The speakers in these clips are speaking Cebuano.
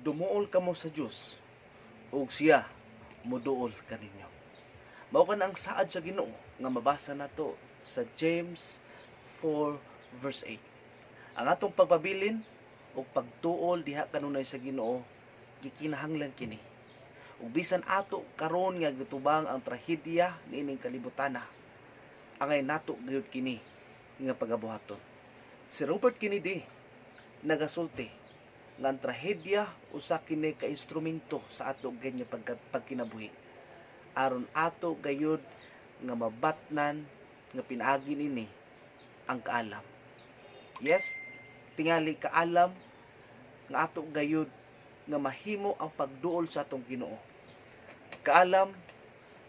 Dumuol kamo sa Dios ug siya muduol kaninyo. Mao kana ang saad sa Ginoo nga mabasa nato sa James 4 verse 8. Ang atong pagpabilin ug pagtuol diha kanunay sa Ginoo, gikinahanglan kini. Ug bisan ato karon nga gitubang ang trahedya niining kalibutana, angay nato gayud kini nga pagabuhaton. Si Robert Kennedy nagasulti nga ang trahedya usa kini ka instrumento sa ato gayud nga pagkinabuhi aron ato gayud nga mabatnan nga pinaagi nini ang kaalam. Yes, tingali kaalam nga ato gayud nga mahimo ang pagduol sa atong Ginoo. Kaalam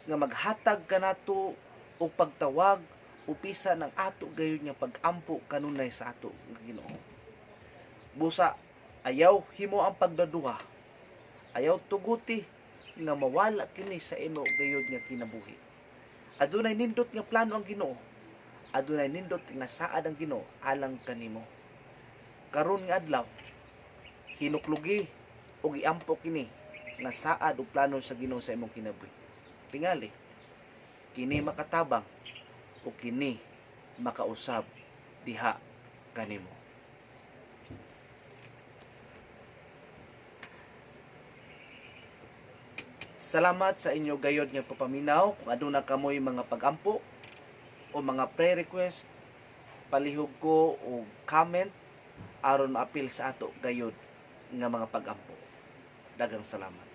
nga maghatag kanato og pagtawag o bisan ang ato gayud nga pagampo kanunay sa ato nga Ginoo. Busa ayaw himo ang pagdaduha. Ayaw tuguti nga mawala kini sa imo gayud nga kinabuhi. Adunay nindot nga plano ang Ginoo. Adunay nindot nga saad ang Ginoo alang kanimo. Karon nga adlaw, hinuklugi ug iampo kini nga saad ug plano sa Ginoo sa imong kinabuhi. Tingali kini makatabang o kini makausab diha kanimo. Salamat sa inyo gayod nga papaminaw. Kung aduna kamoy mga pagampo o mga pre-request, palihog ko og comment aron maapil sa ato gayod nga mga pagampo. Daghang salamat.